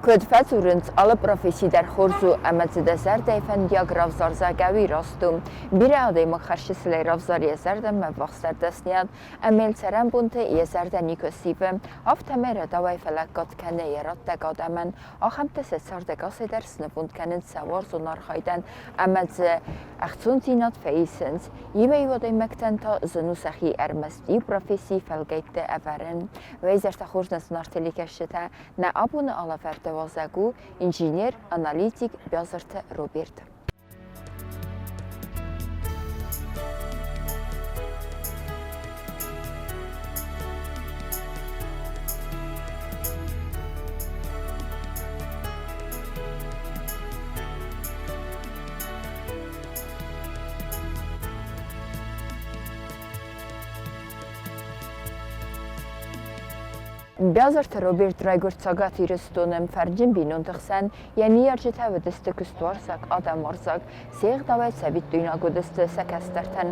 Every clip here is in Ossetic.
Куыд фӕдзурынц, алы професси дӕр хорз у ӕмӕ дзы дӕ зӕрдӕйы фӕндиаг равзардзаг ӕви раст у. Бирӕ адӕймаг хӕрзчысылӕй равзары йӕ зӕрдӕмӕ ӕввахсдӕр дӕсныйад ӕмӕ йыл цӕрӕнбонты йӕ зӕрдӕ никуы сивы, афтӕмӕй рӕдауӕй фӕлӕггад кӕны йӕ раттӕг адӕмӕн. Ахӕмтӕ сӕ цардӕгасӕй дӕр снывонд кӕнынц сӕ уарзон архайдӕн ӕмӕ дзы ӕхцондзинад фӕисынц. Иуӕй-иу адӕймӕгтӕн та зын у сӕхи ӕрмӕст иу профессийы фӕлгӕйтты ӕвӕрын. Уӕ изӕртӕ хорз нӕ зынаргъ телекӕсджытӕ! Нӕ абоны алӕвӕрды уазӕг у инженер, аналитик Биазырты Роберт. Бязырты Роберт райгуырд Цӕгат Ирыстоны фӕрнджын бинонты хсӕн. Йӕ ныййарджытӕ уыдысты куыстуарзаг, адӕмуарзаг, се гъдауӕй цӕвиттойнаг уыдысты сӕ кӕстӕртӕн.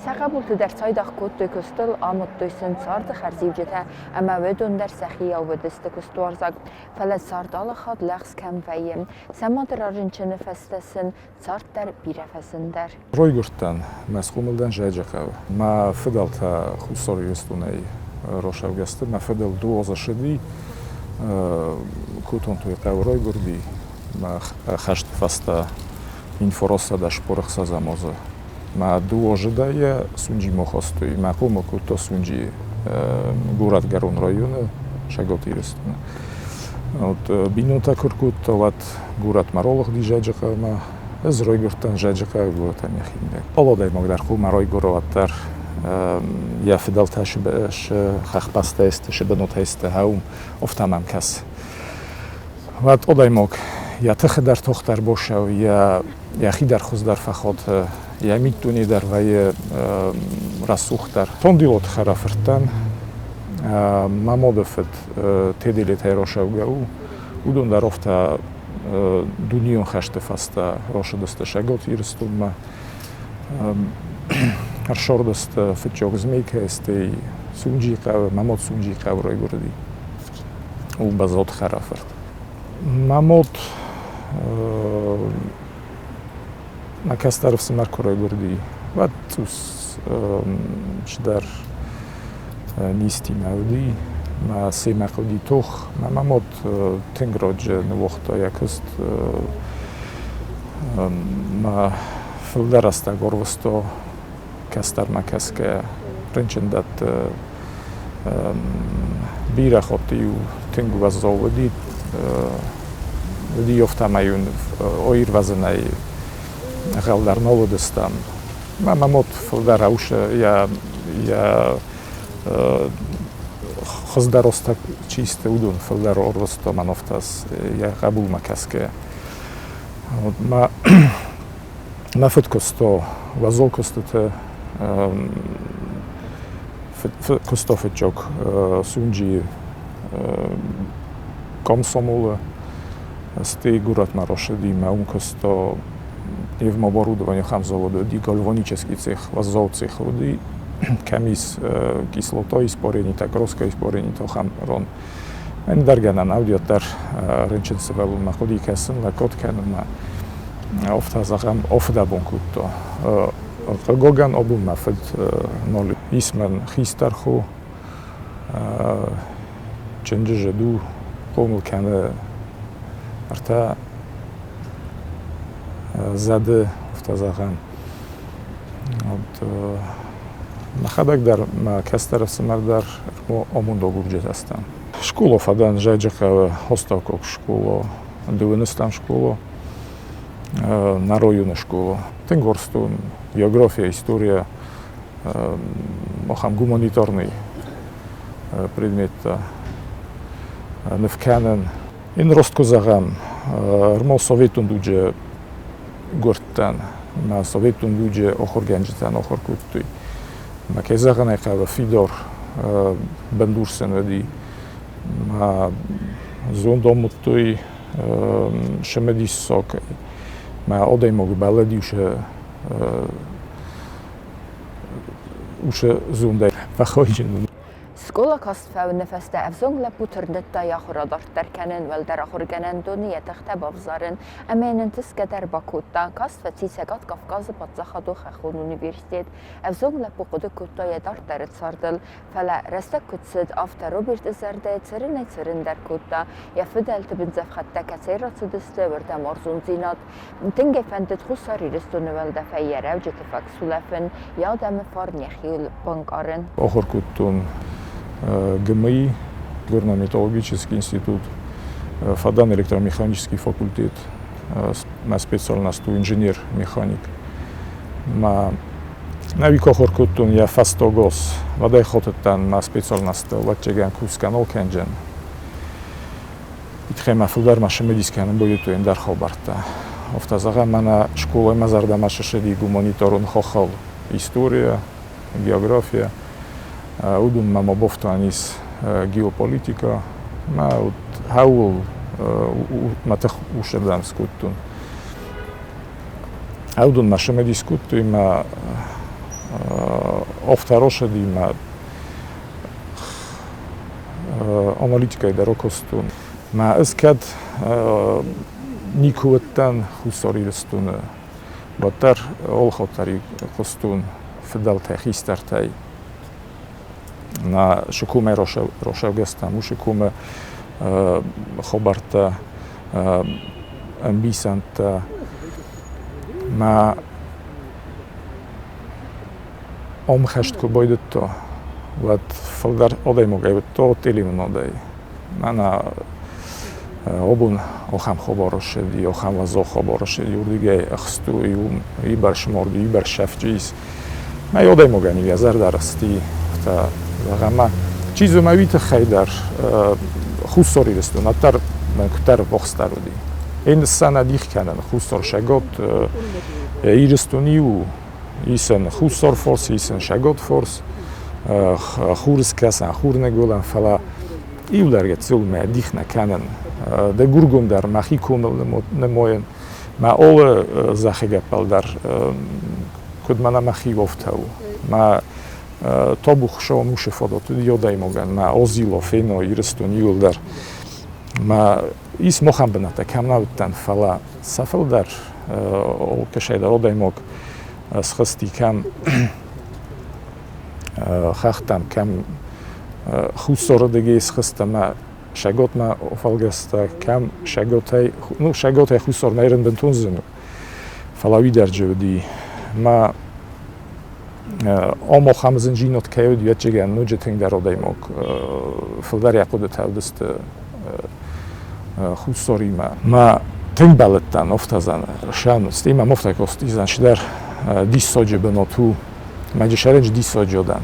Сӕ хъӕбулты дӕр цайдагъ кодтой куыстыл, амыдтой сын царды хӕрзиуджытӕ ӕмӕ уыдон дӕр сӕхийау уыдысты куыстуарзаг. Фӕлӕ цард алы хатт лӕгъз кӕм вӕййы. Сӕ мады рарынчыны фӕстӕ сын цард дӕр бирӕ фӕзындӕр. Райгуырдтӕн мӕ схъомыл дӕн Зӕджыхъӕуы. Мӕ фыдӕлтӕ Хуссар Ирыстонӕй росӕвгӕ сты. Мӕ фыдӕл дуозы сыди, Кутонтуйы хъӕуы райгуырди. Мӕ хӕсты фӕстӕ инфороссадӕ спорыхсӕзӕм озы. Мӕ дуозыдӕйӕ Сунджимӕ хостой. Мӕ хъомыл кодта Сунджийы горӕтгӕрон районы Сӕгат Ирыстоны. Вот бинонтӕ куы ркодта, уӕд горӕтмӕ ралыгъди Зӕджыхъӕумӕ. Ӕз райгуырдтӕн Зӕджыхъӕуы горӕтӕн йӕхимидӕг. Алы адӕймаг дӕр хъуамӕ райгуыра уӕддӕр йӕ фыдӕлтӕ хӕхбӕстӕ сты, сыбынотӕ сты, хӕум, афтӕ мӕм кӕсы. Уӕд адӕймаг йӕ тыхы дӕр тох дӕр босӕу, йӕхи дӕр хуыздӕр фӕхаты, йӕ миддуне дӕр вӕййы рӕсугъддӕр. Тондилоты хӕрӕфырттӕн мӕ мады фыд Теделетӕй росӕугӕ у, уыдон дӕр афтӕ дунеон хӕсты фӕстӕ росыдысты Сӕгот Ирыстонмӕ. Ӕрсордысты фыццаг Змейкӕйы, стӕй Сунджийы хъӕуы, мӕ мад Сунджийы хъӕуы райгуырди. У Базоты хӕрӕфырт. Мӕ мад мӕ кӕстӕр ӕфсымӕр куы райгуырди, уӕд цъус чидӕр низтимӕ уыди. Мӕ семӕ хъуыди тох. Мӕ мад тынг раджы ныууагъта йӕ куыст. Мӕ фылдӕр рӕстӕг ӕрвыста кӕстӕрмӕ кӕсгӕ рынчындӕтты. Бирӕ хатт-иу тынг уӕззау уыди. Уыди афтӕмӕй аирвӕзынӕй ӕгъгъӕлдӕр нал уыдыстӕм. Мӕ мад фылдӕр йӕ хуыздӕр азтӕ чи сты, уыдон фылдӕр ӕрвыста мӕн афтӕ йӕ хъӕбулмӕ кӕсгӕйӕ. Мӕ фыд куыста уӕззау куыстыты, куыста фыццаг Сунджийы комсомолы, стӕй горӕтмӕ рацыди мӕ уым куыста пневмооборудование ахӕм завод уыди, гальванический цех, уӕззау цех уыди, кӕм ис кислота испаренитӕ, краска испаренитӕ, ахӕм ран. Ӕндӕр гӕнӕн аудиоддӕр рынчын сывӕллонмӕ хъуыди кӕсын, лӕггад кӕнынмӕ. Афтӕ зӕгъӕм, афыдӕбон кодта. Хъыгагӕн, абон мӕ фыд нал ис мӕн хистӕр хо. Чынджы зыд у, хъомыл кӕны ӕртӕ зӕды, афтӕ зӕгъӕм. Мӕхӕдӕг дӕр, мӕ кӕстӕр ӕфсымӕр дӕр амондагурджытӕ стӕм. Скъола фӕдӕн Зӕджыхъӕуы астӕуккаг скъола, дыууыныстӕм скъола, нӕ районы скъола. Тынг уарзтон география, история, ахӕм гуманитарный предметтӕ ныв кӕнын. Ин рост куы зӕгъӕм, ӕрмӕст советон дуджы гуырдтӕн, мӕ советон дуджы ахуыргӕнджытӕн ахуыр кодтой. Мӕ кӕй зӕгъын ӕй хъӕуы, фидар бындур сын уыди. Мӕ зонд амыдтой цымыдисаг. Мӕ адӕймаг бӕллыди уыцы зондӕй фӕхайджын. Скъола каст фӕуыны фӕстӕ ӕвзонг лӕппу тырныдта йӕ ахуыр адарддӕр кӕнын, уӕлдӕр ахуыргӕнӕндоны йӕ тыхтӕ бавзарын ӕмӕ йын ӕнтысгӕ дӕр бакодта. Каст фӕци Цӕгат Кавказы паддзахадон хӕххон университет. Ӕвзонг лӕппу хъуыды кодта йӕ дарддӕры цардыл, фӕлӕ рӕстӕг куыд цыд, афтӕ Роберты зӕрдӕйы цӕрынӕй-цӕрындӕр кодта, йӕ фыдӕлты бындзӕфхӕдтӕ кӕцӕй рацыдысты, уырдӕм уарзондзинад. Тынг ӕй фӕндыд Хуссар Ирыстоны уӕлдӕфӕй йӕ рӕуджыты фаг сулӕфын, йӕ адӕмы фарн йӕхиуыл банкъарын. Ахуыр кодтон ГМИ, горно-металлургический институт, фӕдӕн электромеханический факультет, мӕ специальность у инженер-механик. Мӕ нӕуик ахуыр кодтон йӕ фӕстагоз, уӕдӕй хотыдтӕн мӕ специальносты лӕгджегӕн кусгӕ нал кӕнджен. Итхӕй фылдӕр ма цымыдис кӕнын байдыдтой ӕндӕр хабӕрттӕ. Афтӕ зӕгъӕм, мӕнӕ скъолайы мӕ зӕрдӕмӕ ссыди гуманитарон хохыл история, география. Уыдонмӕ ма бафтауӕн ис геополитикӕ. Мӕ вот хӕуыл мӕ тых усырдӕм скодтон. Уыдонмӕ цымыдис кодтой мӕ афтӕ росыди мӕ аналитикӕй дӕр окостон. Мӕ ӕз кӕд никуы уыдтӕн Хуссар Ирыстоны, уӕддӕр олхотари хъуыстон фыдӕлтӕй, хистӕртӕй. На Шукумӕ рошӕвгӕстӕм, Ушикумӕ хабӕрттӕ, ӕмбисӕндтӕ. Мӕ ӕмхӕст куы байдыдта, уӕд фылдӕр адӕймагӕй уыдта телеуынадӕй. Мӕнӕ абон ахӕм хабар ссыди, ахӕм уӕззау хабар ссыди, уырдыгӕй ӕхстой, уым ибӕрс марди, ибӕрс сӕфджы ис. Мӕ адӕймагӕн йӕ зӕрдӕ рысти, афтӕ зӕгъӕм, ма чи зоны, уый тыххӕй дӕр Хуссар Ирыстон ӕддӕр мӕн куыддӕр ввахсдӕр уыди. Ӕй нысан адих кӕнын Хуссар Сӕгот Ирыстон иу исӕн Хуссар форс, исӕн Сӕгот форс, Хурыскӕсӕн, Хурныгуылӕн, фӕлӕ иу дӕр гыццыл мӕ дих нӕ кӕнын. Дӕ гургом дӕр мӕхи комыл нымойын. Мӕ олы зӕххы гӕппӕл дӕр куыд мӕнӕ мӕхи офтӕ у. Мӕ табу Хуыцауӕн уыцы фадат уыд адӕймагӕн, мӕ озило, фено, Ирыстон иуылдӕр. Мӕ ис махӕн бынӕттӕ кӕм нӕ уыдтӕн, фӕлӕ сӕ фылдӕр алкӕцӕйдӕр адӕймаг схызти кӕм хӕхтӕм, кӕм хуссарырдыгӕй схызт ӕмӕ Сӕготмӕ фӕлгӕста, кӕм Сӕготӕй, ну, Сӕготӕй хуссармӕ ерын бынтон зын у, фӕлӕ уый дӕр уыди. Мӕ ам ахӕм зынджинад кӕй уыд, ӕвӕццӕгӕн, ноджы тынгдӕр адӕймаг фылдӕр йӕ хъуыдытӕ уыдысты хуссаримӕ. Мӕ тынг бӕллыдтӕн офтӕзӕн сӕн, стӕй мӕм офтӕ костизӕн цыдӕр диссаджы бынат у. Мӕ джысӕрӕджы диссаджы уыдӕн.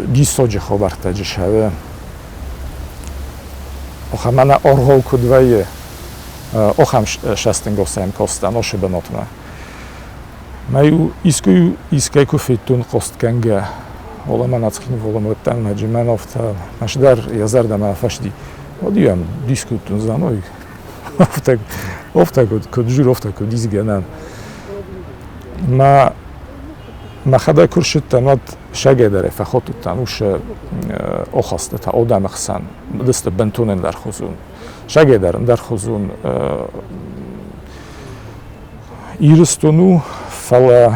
Диссаджы хабӕрттӕ джысӕры. Охӕм мӕнӕ ӕргъоу куыд вӕййы, охӕм сӕстынгосӕм костӕн ошы бынатмӕ. Мӕ-иу искуы искӕй куы федтон хъостгӕнгӕ, ола мӕ Цхинвалы уыдтӕн, мӕ джимӕн афтӕ мӕ йӕ зӕрдӕмӕ фӕсти. Уӕд-иу ӕм дис кодтон, зӕгъын, афтӕ, афтӕ куыд, куыд жир, афтӕ куыд исгӕнӕн. Мӕ мӕхӕдӕг куы рсыдтӕн, уӕд сӕгӕй фӕхотыдтӕн уыцы охастытӕ одӕмы хсӕн, уыдысты бынтон ӕндӕрхуызон. Сӕгӕй дӕр ӕндӕрхуызон Ирыстон у, фӕлӕ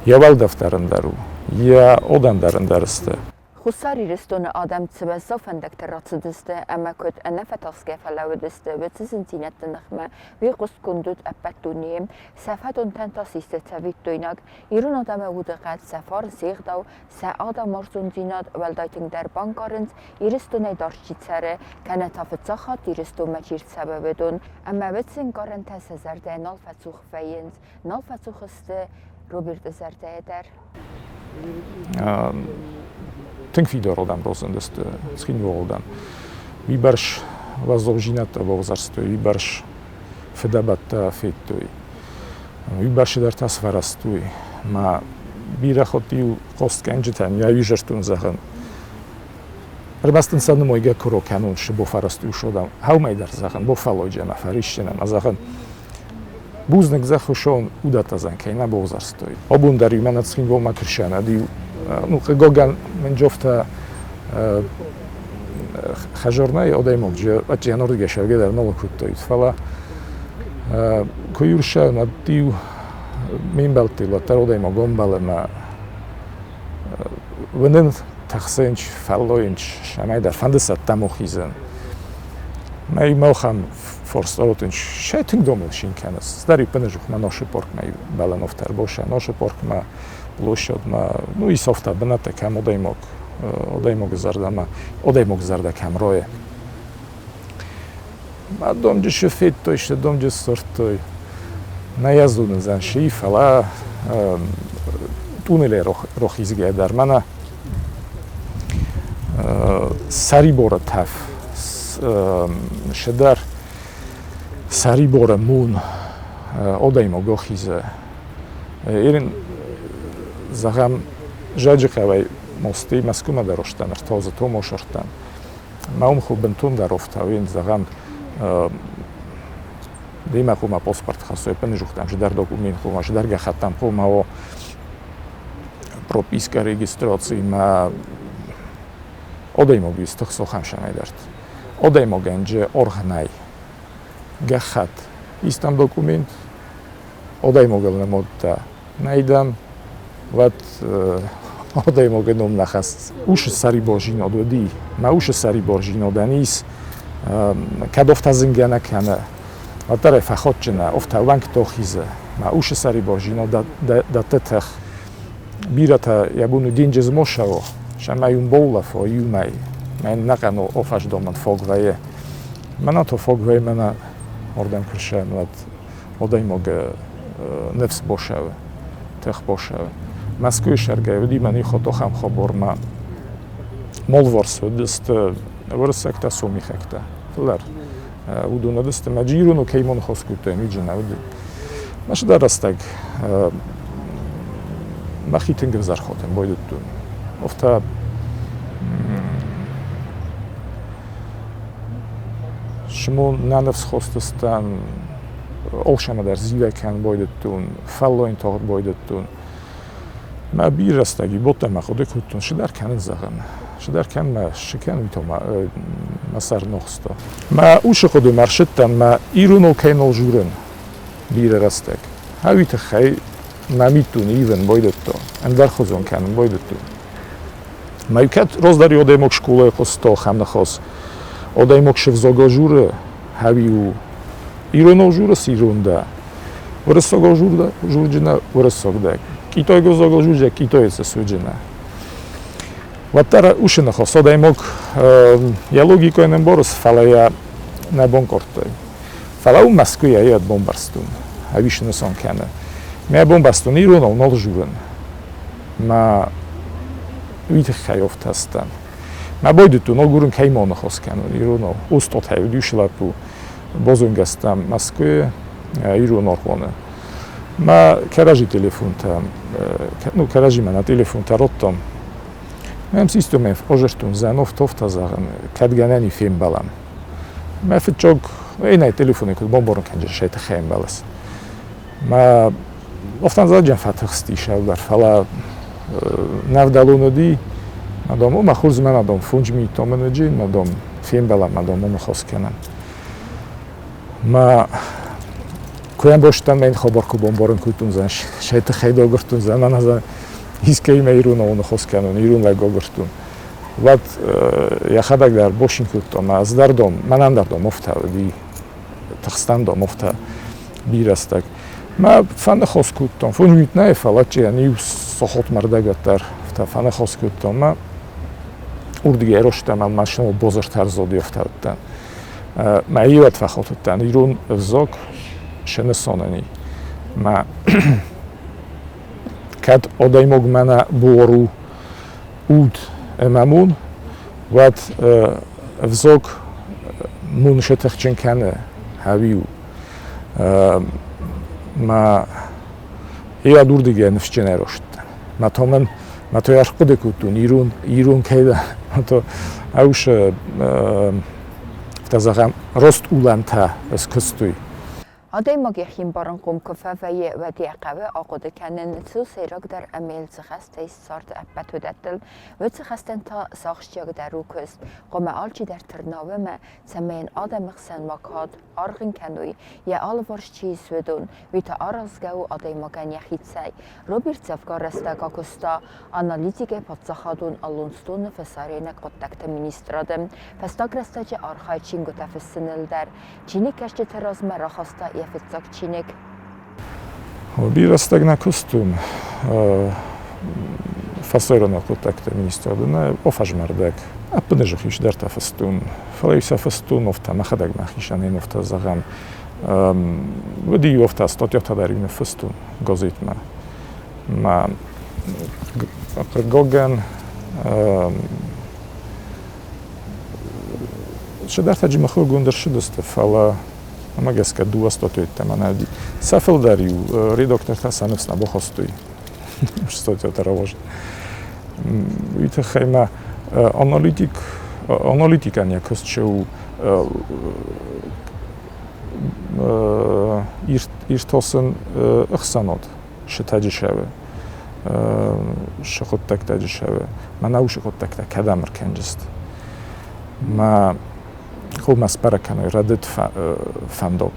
йӕ уӕлдӕф дӕр ӕндӕр у, йӕ одӕм дӕр ӕндӕр сты. Хуссар Ирыстоны адӕм цы уӕззау фӕндӕгты рацыдысты ӕмӕ куыд ӕнӕфӕтасгӕ фӕлӕууыдысты уыцы зындзинӕдты ныхмӕ, уый хъуыстгонд уыд ӕппӕт дунейы. Сӕ фӕдонтӕн та систы цӕвиттойнаг. Ирон адӕмы удыхъӕд, сӕ фарн, се гъдау, сӕ адӕмуарзондзинад уӕлдай тынгдӕр банкъарынц, Ирыстонӕй дард чи цӕры, кӕнӕ та фыццаг хатт Ирыстонмӕ чи рцӕуы, уыдон. Ӕмӕ уыцы ӕнкъарӕнтӕ сӕ зӕрдӕйӕ нал фӕцух вӕййынц, нал фӕцух сты Роберты зӕрдӕйӕ дӕр. Тынг фидар адӕм разындысты Цхинвалдӕн. Уыйбӕрц уӕззаудзинӕдтӕ бавзӕрстой, уыйбӕрц фыдӕбӕттӕ федтой. Уыйбӕрц цыдӕртӕ сфӕрӕзтой. Мӕ бирӕ хатт-иу хъостгӕнджытӕн йӕ изӕртон зӕгъын. Ӕрмӕст ын сӕ нымайгӕ куы кӕнон, шы бофӕрӕзт усодам. Хӕумӕй дӕр зӕгъын, бофӕллойджы ӕмӕ фӕрисджын ӕмӕ зӕгъын, бузныг зӕххусон удӕттӕ кӕй нӕ бавзӕрстой. Абон дӕр иу мӕнӕ Цхинвалмӕ куы рсӕнӕд, иу Ну, хъыгагӕн, мӕнджофтӕ хӕзорнӕй адӕймаджы ӕддейӕ сӕргӕ дӕр нал кодтаид, фӕлӕ куы юрсӕ нӕ-иу ме мбӕлттыл уӕддӕр адӕймаг ӕмбӕлы ӕмӕ уынын тӕхсынч, фӕллойынч, сӕмӕйдӕр фӕнды цӕттӕ мохизын. Мӕ мохам форстолотынч сӕ тынг домыл шин кӕныс. Цыдӕр иппыныжухмӕ носы поркмӕ бӕлӕнофтӕ ӕрбоса, носы поркмӕ площадмӕ, ну, исофта бынӕттӕ кӕм адӕймаг, адӕймаджы зӕрдӕмӕ, адӕймаджы зӕрдӕ кӕм ройы. Мӕ домджы шы федтой, сӕ домджы сдзырдтой. Нӕ йӕ зонындзӕн ши, фӕлӕ тъунелӕй рохизгӕ дӕр мӕнӕ сӕриборы тӕф шыдӕр сӕриборы мун адӕймаг охизы. Ирин, зӕгъӕм, Зӕджыхъӕуӕй мости Мӕскуымӕ дӕр устӕн, ӕртозы Томосырдтӕн. Мӕ уым бынтондӕр офтауин, зӕгъӕм, Димӕ хъума паспорт хӕссой, пынжухтам, ждар документ хъума, ждар гӕххӕттам хъума о прописка регистраци мӕ адӕймаг истых сохам шамайдарт. Адӕймагӕн же оргънӕй гӕххӕтт истам документ, адӕймагыл нымадта нӕйдӕн, уӕд адӕймаги ном нӕ хӕсс. Усы сӕрибордзинад уыди, мӕ усы сӕрибордзинадӕн ис, кӕд офтӕ зынгӕ нӕ кӕны, уӕддӕр ӕй фӕходджынӕ, офтӕ уӕнгтӕ хизы. Мӕ усы сӕрибордзинад дӕтты тых. Бирӕтӕ йӕ бон у денджыз мосӕо, сӕмӕ иум боулӕфо иумӕй, мӕ нӕхъӕн офӕсдомӕн фог вӕййы. Мӕнӕ то фог вӕййы, мӕнӕ ордӕм куы уӕд адӕймаг ныфс босӕвы, тых босӕвы. Мӕскуыйы сӕргӕй уыди мӕн ихотохӕм хабормӕ. Молворс уыдысты уырыссӕгтӕ, сомихӕгтӕ. Фылдӕр уыдон уыдысты мӕ джируну кӕймон хос кодтой, миджы нӕ уыди. Мӕ сыдӕр рӕстӕг мӕхи тынг ӕвзӕр хотын байдыдтон. Офтӕ Шымон нӕ ныфс хостыстӕн олсӕмӕ дӕр зивӕг кӕнын байдыдтон, фӕллойын тагъд байдыдтон. Мӕ бирӕ рӕстӕги бодтӕ мӕ хъуыды кодтон, цыдӕр кӕнын зӕгъын. Цыдӕр кӕн мӕ цы кӕн, уый та мӕ сӕр нохста. Мӕ усы хъуыдымӕ ӕрсыдтӕн мӕ ироныл кӕй нал журын бирӕ рӕстӕг. Уый тыххӕй мӕ миддуне ивын байдыдтон, ӕндӕрхуызон кӕнын байдыдтон. Мӕ кӕд раздӕр адӕймаг скъолайы хъуыста ахӕм ныхас, адӕймаг сывзагыл журы, хӕуи у. Иронау журыс ирон дӕ, уырыссагау журджынӕ уырыссаг дӕ, китайаг ӕвзагыл журджа китайцы суджынӕ. Уӕддӕр уыцы ныхас адӕймаг йӕ логикӕйӕн ӕмбарыс, фӕлӕ йӕ нӕ банкъардтай. Фӕлӕ уым Мӕскуыйӕ йӕ бамбӕрстон, ӕви снысан кӕны. Мӕ бамбӕрстон иронау нал журын. Мӕ уый тыххӕй офтӕстӕн. Мӕ байдыдтон агурын кӕй ма ныхас кӕнон иронау. Остъатӕй уыдис лӕппу. Базонгӕ стӕм Мӕскуыйы ирон аргъуаны. Мӕ кӕрӕдзи телефонтӕ, ну, кӕрӕдзимӕ нӕ телефонтӕ радтам. Мӕм систой мӕ озӕрстон зӕнов тофтӕ зӕгъын, кӕд гӕнӕн и фембӕлӕм. Мӕ фыццаг, эй, телефоны куыд бамбарын кӕнджын сӕ тыххӕй ӕмбӕлыс. Мӕ офтан фӕтыхстис ӕлдар, фӕлӕ нӕвдӕлон уыди, мадам, о, мӕ хорз мӕ мадам, фондз минут омӕныджы, мадам, фембӕлӕм, мадам, ныхас кӕнӕм. Мӕ куы ӕмбӕрстам, мӕ хабар куы бамбарын кодтон, сӕ тыххӕй дагуырдтон, мӕнӕ искӕимӕ иронау ныхас кӕнон, ирон лӕг агуырдтон. Уӕд йӕхӕдӕг дӕр босин кодта, мӕ ӕз дӕр дом, мӕнӕн дӕр дом офтӕ уыди, тыхстӕн дом офтӕ бирӕ рӕстӕг. Мӕ фӕныхас кодтон, фондз нӕ, фӕлӕ иу сахат мӕрдӕгӕддӕр фӕныхас кодтон. Мӕ урдыгӕй ростӕм ӕмӕ машинӕ бозыртӕ ӕрзоди ӕфтӕуттӕн. Мӕ иуӕд фӕхотыдтӕн ирон ӕвзаг сӕнысонӕни. Мӕ кӕд адӕймаг мӕнӕ буар у уд ӕмӕ мун, уӕд ӕвзаг мун сӕтыхджын кӕны, ӕви у. Мӕ йӕ дурдыгӕй ныфсджын ӕросттӕн. Мӕ то мӕн мӕ то ӕрхъуыды кодтон, ирон, ирон кӕй дӕ, мӕ то ӕусы, афтӕ зӕгъӕм, рост улӕнтӕ скуыстой. Адӕймаг йӕхи ӕмбарынхъом куы фӕвӕййы, уӕд йӕ хъӕуы ахъуыды кӕнын, цы у сӕйрагдӕр ӕмӕ йыл цы хӕстӕ ис царды ӕппӕт уыдӕттыл. Уыцы хӕстӕн та сӕ ахсджиагдӕр у куыст. Хъуамӕ алчидӕр тырна уымӕ, цӕмӕй йын адӕмы хсӕн ма кад, аргъ ын кӕной, йӕ алыварс чи ис, уыдон. Уый та аразгӕ у адӕймагӕн йӕхицӕй. Роберт дзӕвгар рӕстӕг акуыста аналитикӕй паддзахадон Аллонстоны фӕсарӕйнаг хъуыддӕгты министрады. Фӕстаг рӕстӕджы архайд чингуытӕ фыссыныл дӕр. Чиныгкӕсджыты размӕ рахаста йӕ фыццаг чиныг. Бирӕ рӕстӕг нӕ куыстон фӕсарӕйнаг хъуыддӕгты министрады, нӕ офӕзмӕрдӕг. Ӕппынӕдзух исдӕртӕ фыстон, фӕлӕ сӕ фыстон офтӕ мӕхӕдӕг мӕхицӕн офтӕ зӕгъӕм. Уыди офтӕ статьятӕ дӕр ныффыстон газетмӕ. Мӕ хъыгагӕн Цыдӕртӕ мыхуыргонд ӕрцыдысты, фӕлӕ уымӕ гӕсгӕ дыууӕ статуэттӕ мӕнӕ сӕ фылдӕр-иу редактортӕ сӕ ныфс нӕ бахастой статьятӕ рауадзын. Уый тыххӕй ма аналитик, аналитикӕн йӕ куыст чи у иртасын ӕхсӕнад сытӕджы сӕвы, сы хъуыддӕгтӕджы сӕвы, мӕнӕ уыцы хъуыддӕгтӕ кӕдӕм ӕркӕнджысты. Мӕ хъумӕ сбӕрӕг кӕной рӕдыд фӕндаг.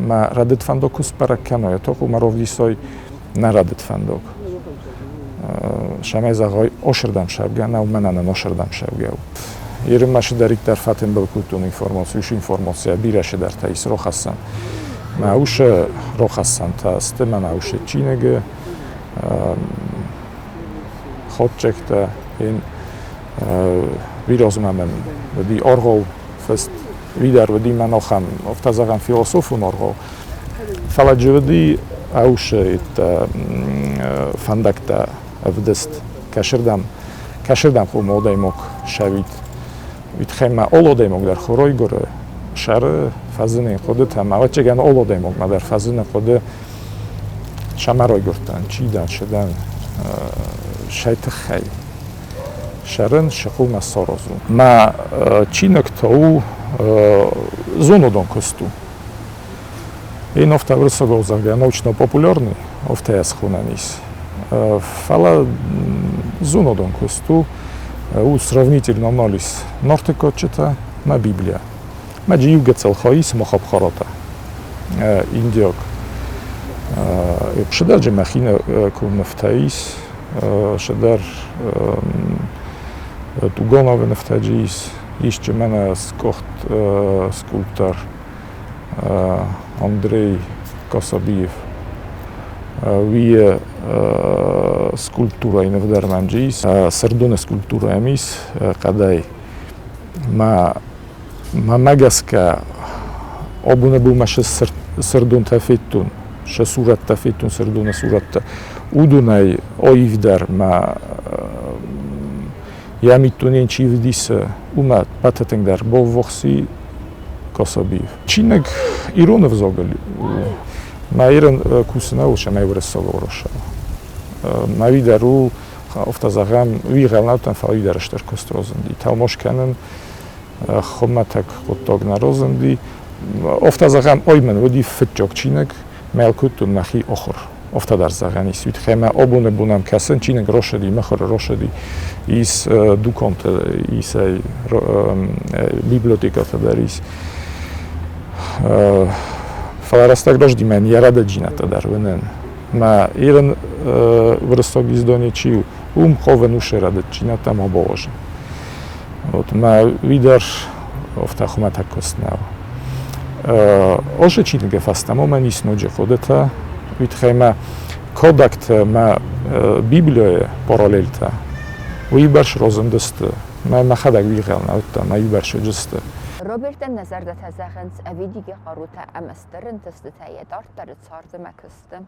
Мӕ рӕдыд фӕндаг куы сбӕрӕг кӕной, то хъумӕ равдисой нӕ рӕдыд фӕндаг. Сӕмӕй зӕгъой, ошырдӕм сӕвгӕ нӕу, мӕнӕ нын ошырдӕм сӕвгӕ у. Ерынмӕ цыдӕриддӕр фӕтымбыл кодтон информаци, уыцы информацийӕ бирӕ цыдӕртӕ ис рохӕссӕн. Мӕ усы рохӕссӕнтӕ сты мӕнӕ усы чиныгы хатдзӕгтӕ. Ин бирӕ мӕн уыди аргъау фыст, уый дӕр уыди мӕн ахӕм, афтӕ зӕгъӕм, философон аргъау. Фӕлӕ джы уыди ӕусы фӕндӕгтӕ ӕвдыст, кӕсырдӕм, кӕсырдӕм хъуамӕ адӕймаг сӕвит. Уый тыххӕй ма алы адӕймаг дӕр хоройгуыры сӕры фӕзыны хъуыдытӕ, ӕмӕ ӕвӕццӕгӕн алы адӕймагмӕ дӕр фӕзыны хъуыды, сӕмӕ райгуырдтӕн, чи дӕн, цы дӕн, сӕ тыххӕй. Сӕрын сы хъумӕ саразу. Мӕ чиныг та у зонадон куыст у. Ин офтӕ уырыссагау зӕгъгӕ научно-популярный, офтӕ схонӕн ис. Фӕлӕ зонадон куыст у, у сравнительный анализ Нарты кадджытӕ мӕ Библийӕ. Мӕ иу гыццыл хай ис Махабхарата, индиаг. Пшыдӕджы мӕхи куы нывтӕ ис, шыдӕр Тугановы нывтӕджы ис, исчи мӕнӕ скъуыхт скульптор Андрей Касабиев. Уый скульптурӕйы ныв дӕр мӕм ис. Сырдоны скульптурӕ ам ис хъӕдӕй. Мӕ мӕмӕ гӕсгӕ абоны бонмӕ сӕ сырдонтӕ федтон, сӕ сурӕттӕ федтон, сырдоны сурӕттӕ. Уыдонӕй аивдӕр мӕ йӕ миддунейӕн чи вдисы, уымӕ ӕппӕты тынгдӕр баввахси Кособиев. Чиныг ирон ӕвзагыл у. Мӕ ирон кусынӕй цӕмӕй уырыссаг уырыссаг. Мӕ уый дӕр у, афтӕ зӕгъӕм, уый гъӕлнӕуттӕн, фӕлӕ уый дӕр стыр куыст разынди. Тӕлмац кӕнын хуымӕтӕг хъуыддаг нӕ разынди. Афтӕ зӕгъӕм, ой мын уыди фыццаг чиныг, мӕ кодтон мӕхи ахуыр. Афтӕ дӕр зӕгъӕн ис. Уый тыххӕй мӕ абоны бонӕн кӕсын чиныг росыди, мыхуыры росыди. Ис дуконты, ис ӕй библиотекӕты дӕр ис. Фӕлӕ рӕстӕг рӕзти мӕн йӕ рӕдӕджинӕдтӕ дӕр уынын. Мӕ ирон уырыссаг издони чи у, уым хъовын усы рӕдыдджинӕдтӕ ма бауазын. Вот мӕ уый дӕр афтӕ хуымӕтӕг куыст нӕу. Озы чиныгы фӕстӕмӕ мӕн ис ноджы хъуыдытӕ, уый тыххӕй мӕ кодӕгты мӕ Библийы параллельтӕ уыйбӕрц розындысты, мӕ мӕхӕдӕг уигъӕл нӕ уыдтӕн, мӕ иубӕрц уыдысты. Робертӕн нӕ зӕрдӕтӕ зӕгъынц ӕвидигӕ хъарутӕ ӕмӕ стыр ӕнтыстытӕ йӕ дарддӕры царды мӕ куысты.